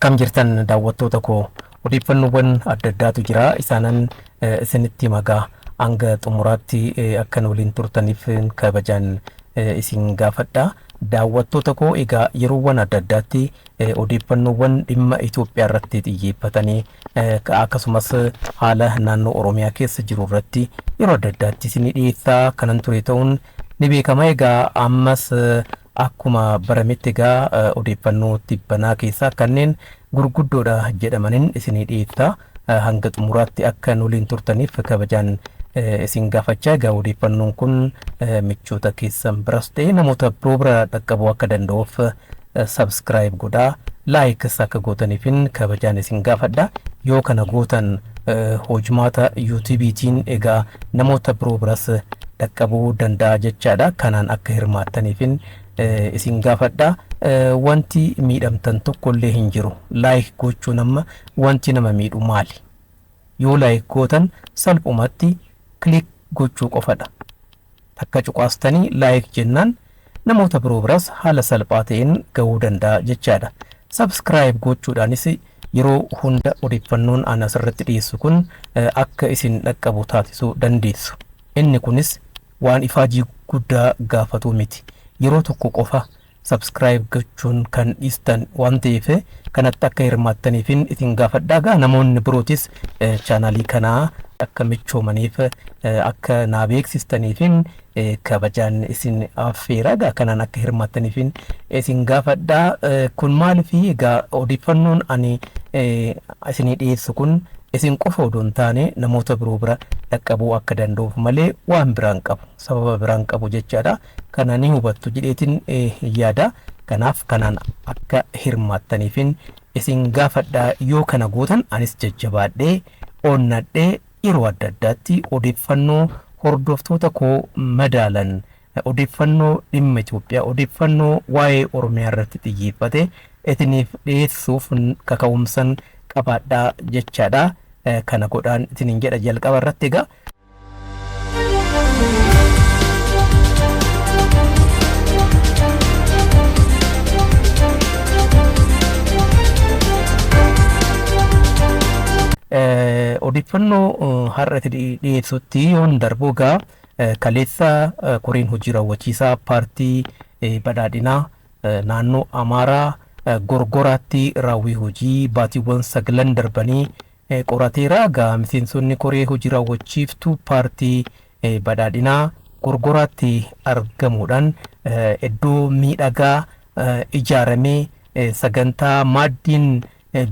Akkam jirtan daawwattoota koo? Odeeffannoowwan adda addaatu jira, isaanan isinitti magaa hanga xumuraatti akkan waliin turtaniif kabajaan isin gaafadha. Daawwattoota koo, egaa yeroowwan adda addaatti odeeffannoowwan dhimma Itoophiyaa irratti xiyyeeffatanii akkasumas haala naannoo Oromiyaa keessa jiru irratti yeroo adda addaatti isinii dhiyeessaa kanan ture ta'uun ni beekama. Egaa ammas akkuma barametti egaa odeeffannoo tibbanaa keessaa kanneen gurguddoodha jedhamaniin isinii dhiyeessaa, hanga xumuraatti akka nu waliin turtaniif kabajaan isin gaafachaa, egaa odeeffannoon kun michoota keessan biras ta'e namoota biroo bira dhaqqabuu akka danda'uuf subscribe godhaa, like akka gootaniifin kabajaan isin gaafadha. Yoo kana gootan hojmaata YouTubeiitiin egaa namoota biroo biras dhaqqabuu danda'a jechaadha. Kanaan akka hirmaattaniifin isin gaafadha. Wanti miidhamtan tokkollee hin jiru. Like gochuun amma wanti nama miidhu maali? Yoo like gootan salphumatti click gochuu qofadha. Takka cuqaastanii like jennaan namoota biroo biras haala salphaa ta'een gahuu danda'a jechaadha. Subscribe gochuudhaanis yeroo hunda odeeffannoon ani asirratti dhiyeessu kun akka isin dhaqqabu taasisuu dandeessu. Inni kunis waan ifaajii guddaa gaafatu miti. Yeroo tokko qofa subscribe gochuun kan dhiistan waan ta'eef kanatti akka hirmaattaniifin isin gaafadhaa. Egaa namoonni birootis chaanaalii kanaa akka michoomaniif akka naa beeksistaniifin kabajaan isin affeera. Egaa kanaan akka hirmaattaniifin isin gaafadhaa. Kun maaliif? Egaa odeeffannoon ani isinii dhiyeessu kun isin qofa odoo hin taane namoota biroo bira dhaqqabuu akka danda'uuf malee waan biraan qabu, sababa biraan qabu jechaadha. Kana ni hubattu jedheetiin yaada. Kanaaf kanaan akka hirmaattaniifin isin gaafadha. Yoo kana gootan anis jajjabaadhee onnadhee yeroo adda addaatti odeeffannoo hordoftoota koo madaalan, odeeffannoo dhimma Itoophiyaa, odeeffannoo waa'ee Oromiyaa irratti xiyyeeffate isiniif dhiyeessuuf kaka'umsan qabaadhaa jechaadha. Kana godhaan isiniin jedha jalqaba irratti egaa. Odeeffannoo har'a itti dhiyeessutti yoon darbu, egaa kaleessa koreen hojii raawwachiisaa Paartii Badhaadhinaa naannoo Amaaraa Gorgoraatti raawwii hojii baatiiwwan 9 darbanii qorateera. Egaa miseensonni koree hojii raawwachiiftuu Paartii Badhaadhinaa Gorgoraatti argamuudhaan iddoo miidhagaa ijaaramee sagantaa maaddiin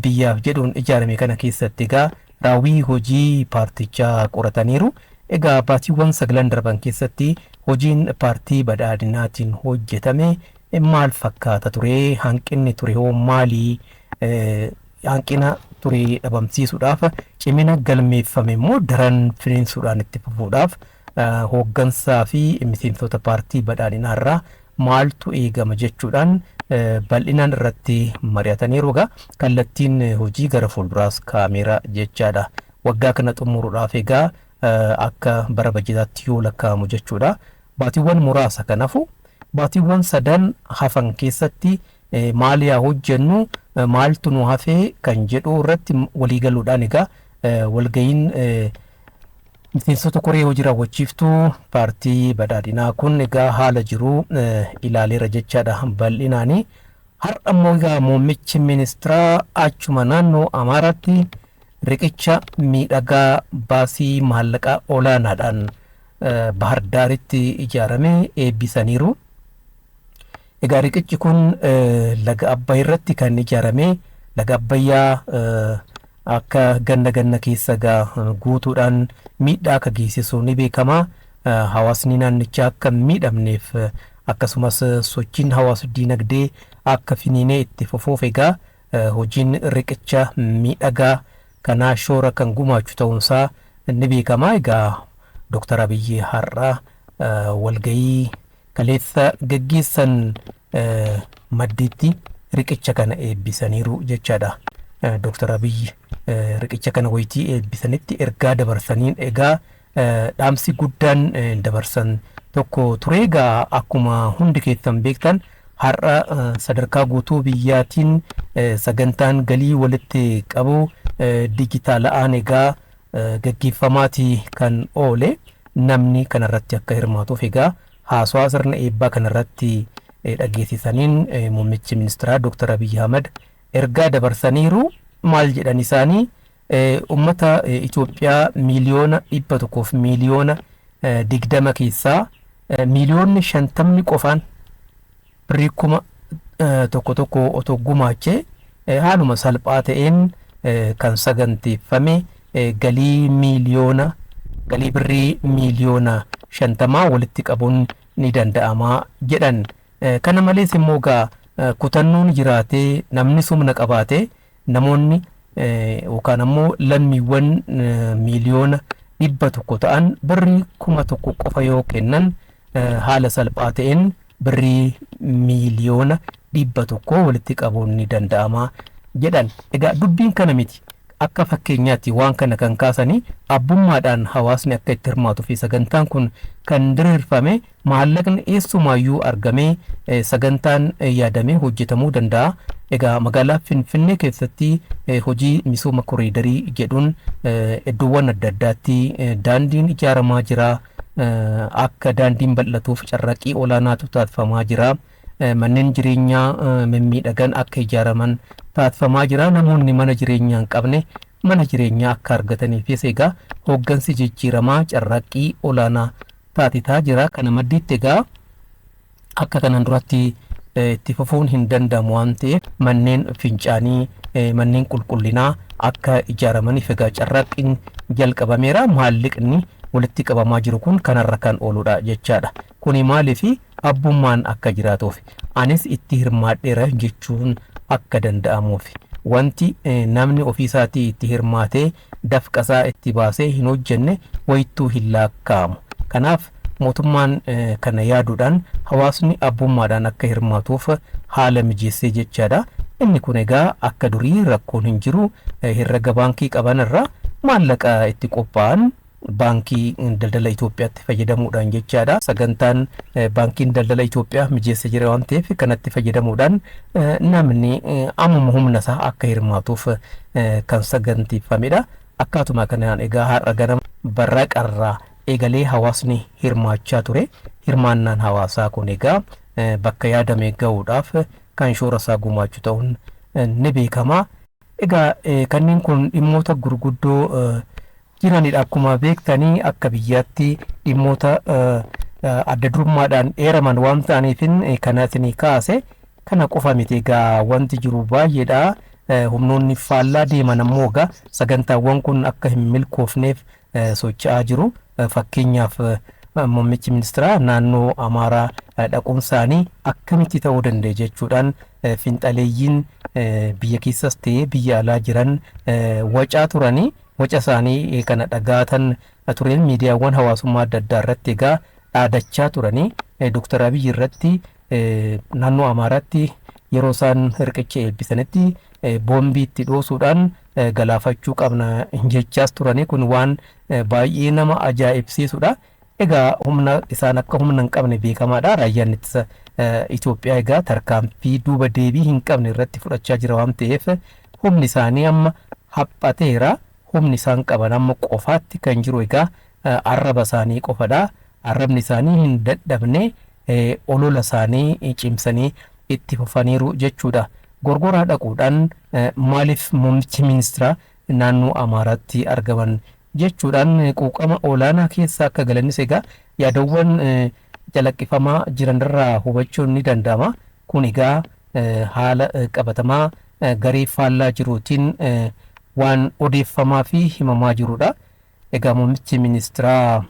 biyyaaf jedhuun ijaarame kana keessatti egaa raawwii hojii paartichaa qorataniiru. Egaa baatiiwwan 9 darban keessatti hojiin Paartii Badhaadhinaatiin hojjetame maal fakkaata ture? Hanqinni ture hoo maali? Hanqina ture dhabamsiisuudhaaf, cimina galmeeffame immoo daran finiinsuudhaan itti fufuudhaaf hooggansaa fi miseensota Paartii Badhaadhinaa irraa maaltu eegama jechuudhaan bal'inaan irratti mari'ataniiru. Egaa kallattiin hojii gara fuulduraas kaa'ameera jechaadha. Waggaa kana xumuruudhaaf egaa akka bara bajetaatti yoo lakkaa'amu jechuudha. Baatiiwwan muraasa kanafu baatiiwwan sadan hafan keessatti maal yaa hojjennu, maaltu nu hafee kan jedhu irratti waliigaluudhaan egaa walga'iin miseensota koree hojii raawwachiiftuu Paartii Badhaadhinaa kun egaa haala jiru ilaaleera jechaadha bal'inaani. Har'a immoo egaa muummichi ministiraa achuma naannoo Amaaraatti riqicha miidhagaa baasii maallaqaa olaanaadhaan Bahar Daaritti ijaarame eebbisaniiru. Egaa riqichi kun laga Abbaay irratti kan ijaarame, laga Abbayyaa akka ganna ganna keessa egaa guutuudhaan miidhaa akka geessisu ni beekama. Hawaasni naannichaa akka hin miidhamneef akkasumas sochiin hawaas diinagdee akka finiinee itti fufuuf egaa hojiin riqicha miidhagaa kanaa shoora kan gumaachu ta'uunsaa ni beekama. Egaa Dooktar Abiyyi har'a walgahii kaleessa gaggeessan maddiitti riqicha kana eebbisaniiru jechaadha. Dooktar Abiyyi riqicha kana wayitii eebbisanitti ergaa dabarsaniin egaa dhaamsi guddaan dabarsan tokko ture. Egaa akkuma hundi keessan beektan Har'a sadarkaa guutuu biyyaatiin sagantaan galii walitti qabu dijitaala'aan egaa gaggeeffamaatii kan oole, namni kanarratti akka hirmaatuuf egaa haasawaa sirna eebbaa kanarratti dhageessisaniin muummichi ministeeraa Dr. Abiyyi Ahmad ergaa dabarsaniiru. Maal jedhan isaanii? Ummata Itoophiyaa 120,000,000 keessaa 50,000,000 qofaan birrii 1000 tokko otoo gumaachee, haaluma salphaa ta'een kan saganteeffame galii birrii 50,000,000 walitti qabuun ni danda'ama jedhan. Kana malees immoo gaa kutannoon jiraatee, namni humna qabaatee, namoonni yookaan ammoo lammiiwwan 100,000,000 ta'an birrii 1000 qofa yoo kennan, haala salphaa ta'een birrii 100,000,000 walitti qabuun ni danda'ama jedhan. Egaa dubbiin kana miti. Akka fakkeenyaatti waan kana kan kaasanii abbummaadhaan hawaasni akka itti hirmaatuu fi sagantaan kun kan diriirfame, maallaqni eessumaayyuu argamee sagantaan yaadamee hojjetamuu danda'a. Egaa magaalaa Finfinnee keessatti hojii misooma koriidarii jedhuun iddoowwan adda addaatti daandiin ijaaramaa jira. Akka daandiin bal'atuuf carraaqqii olaanaatu taasifamaa jira. Manneen jireenyaa mimmiidhagan akka ijaaraman taasifamaa jira. Namoonni mana jireenyaa hin qabne mana jireenyaa akka argataniifis egaa hooggansi jijjiiramaa carraaqqii olaanaa taasisaa jira. Kana maddiitti egaa akka kanaan duratti itti fufuun hin danda'amu waan ta'eef, manneen fincaanii, manneen qulqullinaa akka ijaaramaniif egaa carraaqqiin jalqabameera. Maallaqni walitti qabamaa jiru kun kanarra kan ooludha jechaadha. Kuni maaliif? Abbummaan akka jiraatuuf, anis itti hirmaadheera jechuun akka danda'amuuf. Wanti namni ofiisaatii itti hirmaatee dafqasaa itti baasee hin hojjenne wayittuu hin lakkaa'amu. Kanaaf mootummaan kana yaaduudhaan hawaasni abbummaadhaan akka hirmaatuuf haala mijeessee jechaadha. Inni kun egaa akka durii rakkoon hin jiru. Herrega baankii qaban irraa maallaqa itti qophaa'an Baankii Daldala Itoophiyaatti fayyadamuudhaan jechaadha. Sagantaan Baankiin Daldala Itoophiyaa mijeessee jira waan ta'eef, kanatti fayyadamuudhaan namni ammuma humna isaa akka hirmaatuuf kan saganteeffamedha. Akkaatuma kanaan egaa har'a ganama barraqarraa eegalee hawaasni hirmaachaa ture. Hirmaannaan hawaasaa kun egaa bakka yaadame gahuudhaaf kan shoora isaa gumaachu ta'uun ni beekama. Egaa kanneen kun dhimmoota gurguddoo jiranidha. Akkuma beektanii, akka biyyaatti dhimmoota adda durummaadhaan eeraman waan ta'aniifin kana isinii kaase. Kana qofa miti egaa, wanti jiru baay'eedha. Humnoonni faallaa deeman ammoo egaa sagantaawwan kun akka hin milkoofneef socho'aa jiru. Fakkeenyaaf, muummichi ministeeraa naannoo Amaaraa dhaquun isaanii akkamitti ta'uu danda'e jechuudhaan finxaleeyyiin biyya keessas ta'ee biyya alaa jiran wacaa turanii, waca isaanii kana dhagaatan tureen miidiyaawwan hawaasummaa adda addaa irratti egaa dhaadachaa turanii, Dooktar Abiyyi irratti naannoo Amaaraatti yeroo isaan riqicha eebbisanitti boombii itti dhoosuudhaan galaafachuu qabna jechaas turanii. Kun waan baay'ee nama ajaa'ibsiisudha. Egaa humna isaan akka humna hin qabne beekamaadha. Raayyaan ittisa Itoophiyaa egaa tarkaanfii duuba deebii hin qabne irratti fudhachaa jira waan ta'eef, humni isaanii amma haphateera. Humni isaan qaban amma qofaatti kan jiru egaa arraba isaanii qofadha. Arrabni isaanii hin dadhabne, olola isaanii cimsanii itti fufaniiru jechuudha. Gorgoraa dhaquudhaan maaliif muummichi ministeeraa naannoo Amaaraatti argaman jechuudhaan quuqama olaanaa keessa akka galanis egaa yaadawwan calaqqifamaa jiranirraa hubachuun ni danda'ama. Kun egaa haala qabatamaa garee faallaa jiruutiin waan odeeffamaa fi himamaa jirudha. Egaa muummichi ministeeraa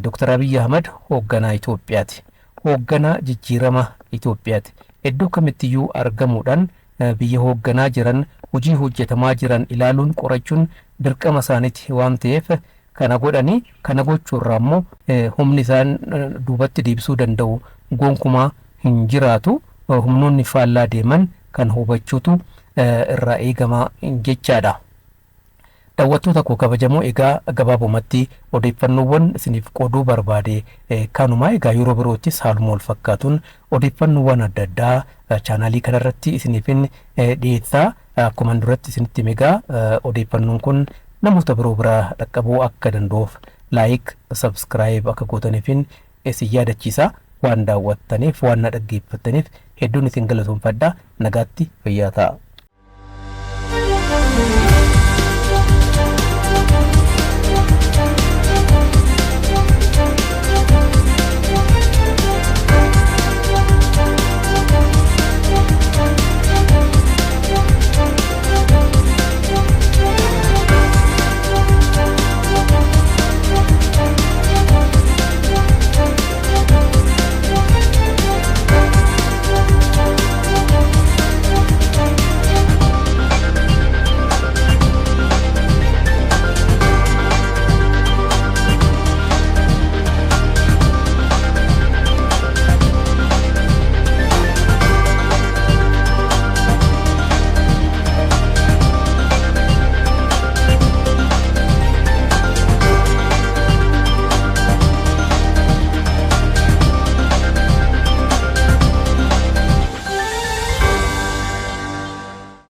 Dr. Abiyyi Ahmad hoogganaa Itoophiyaati. Hoogganaa jijjiirama Itoophiyaati. Iddoo kamittiyyuu argamuudhaan biyya hoogganaa jiran, hojii hojjetamaa jiran ilaaluun qorachuun dirqama isaaniiti waan ta'eef kana godhanii, kana gochuurraa immoo humni isaan duubatti deebisuu danda'u gonkumaa hin jiraatu. Humnoonni faallaa deeman kan hubachuutu irraa eegama jechaadha. Daawwattoota koo kabajamoo, egaa gabaabumatti odeeffannoowwan isiniif qooduu barbaade kanumaa. Egaa yeroo biroottis haaluma wal fakkaatuun odeeffannoowwan adda addaa chaanaalii kanarratti isiniifin dhiyeessaa. Akkuma duratti isinitti hime, egaa odeeffannoon kun namoota biroo biraa dhaqqabuu akka danda'uuf like, subscribe akka gootaniifin isin yaadachiisa. Waan daawwattaniif, waan na dhaggeeffattaniif hedduun isin galatoomfadha. Nagaatti, fayyaa ta'a.